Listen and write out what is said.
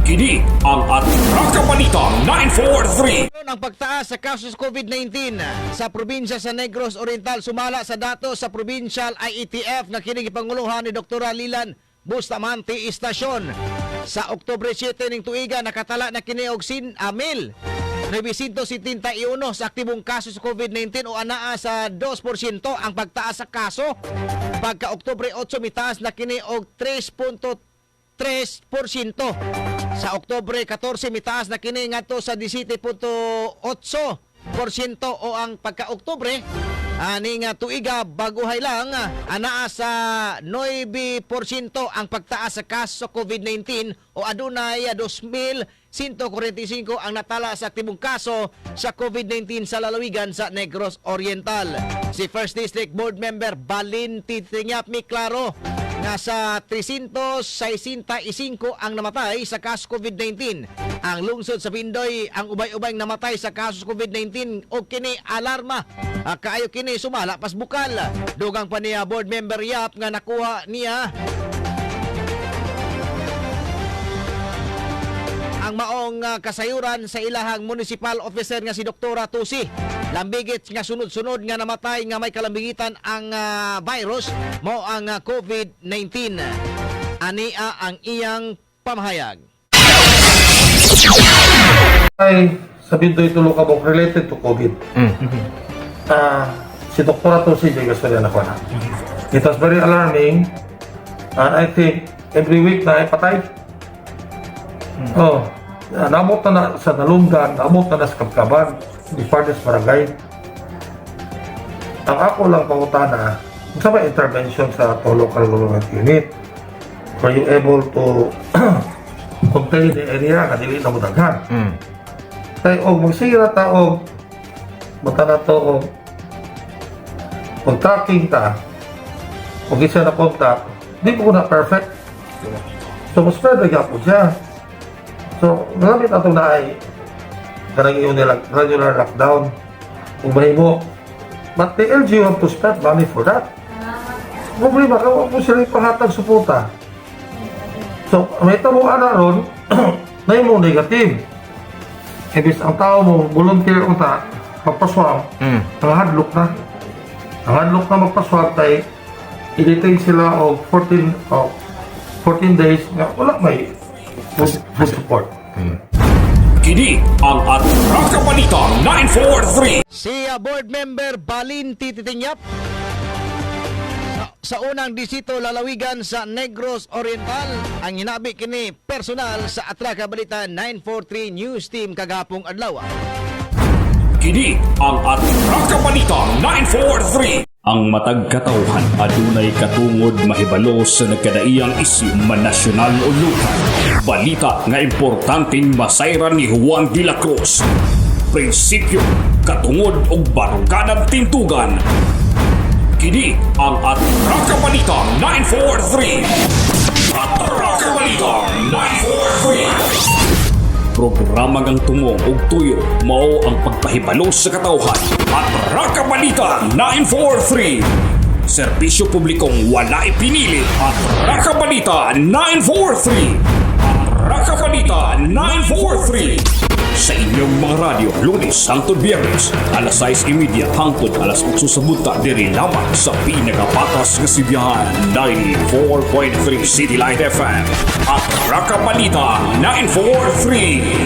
Kini ang Atraka Balita 943. Ang pagtaas sa kaso sa COVID-19 sa probinsya sa Negros Oriental sumala sa datos sa Provincial IETF nga kini gipanguluhan ni Dr. Lilan Bustamante Istasyon. Sa Oktubre 7 ning tuiga, nakatala na kini og sin amil 971 sa aktibong kaso sa COVID-19 o anaa sa 2% ang pagtaas sa kaso. Pagka Oktubre 8, mitaas na kini og 3.3%. Sa Oktubre 14, mitaas na kini ngadto sa 17.8% o ang pagka-Oktubre ani nga tuiga, baguhay lang, anaa sa 9% ang pagtaas sa kaso sa COVID-19 o adunay 2,145 ang natala sa aktibong kaso sa COVID-19 sa lalawigan sa Negros Oriental. Si First District Board Member Balin Titiong miklaro nga sa 365 ang namatay sa kaso COVID-19. Ang lungsod sa Bindoy ang ubay-ubay namatay sa kaso COVID-19 o kini alarma. Kaayo kini sumala pas bukal. Dugang pa niya Board Member Yap nga nakuha niya ang maong kasayuran sa ilahang municipal officer nga si Doktora Tusi. Lambigit nga sunod-sunod nga namatay nga may kalambigitan ang virus mao ang COVID-19. Ania ang iyang pamahayag. Ay sa Bindoy, tulo ka buok related to COVID. Si Dr. Tusi jay gastorya na ko na. It was very alarming and I think every week na ay patay. Oh, naabot na na sa Nalumdan, naabot na na sa Kabkaban, the farthest barangay. Ang ako lang pangutana, unsa ba intervention sa ato local government unit? Were you able to contain the area nga dili na modaghan? Kay og magsira ta og mata na to og og tracking ta og isa na contact, di ko na perfect. So, mas spread na gyapon siya. So, gamit ato na ay kanang ingon nila granular lockdown kung mahimo. But the LGU have to spend money for that. Problema, kung mo sila ipahatag suporta. So, may tamo ana ron, na mo negative. Ibis ang tao mo, volunteer unta, magpaswab, ang hadlok na. Ang hadlok na magpaswab kay i-detain sila og 14 oh, 14 days nga wala may food support. Kini ang Atraka Balita 943. Si Board Member Balin Titinyap sa unang disito lalawigan sa Negros Oriental ang hinabi kini personal sa Atraka Balita 943 News Team kagahapong adlaw. Kini ang Atraka Balita 943. Ang matag katawhan adunay katungod mahibalo sa nagkadaiyang isyu, man nasyonal o lokal. Balita nga importanteng masayran ni Juan de la Cruz. Prinsipyo, katungod ug barukadang tintugan. Kini ang Atraka Balita 943. Atraka Balita 943. Programa ngang tungong ug tuyo mao ang pagpahibalo sa katawhan. Atraka Balita 943. Serbisyo publikong walay pinili. Atraka Balita 943. Atraka Balita 943. Sa inyong mga radyo, Lunes hangtod Biyernes, alas 6:30 hangtod alas 8 sa buntag, diri lamang sa pinakapatas nga sibihan, 94.3 City Light FM. Atraka Balita 943.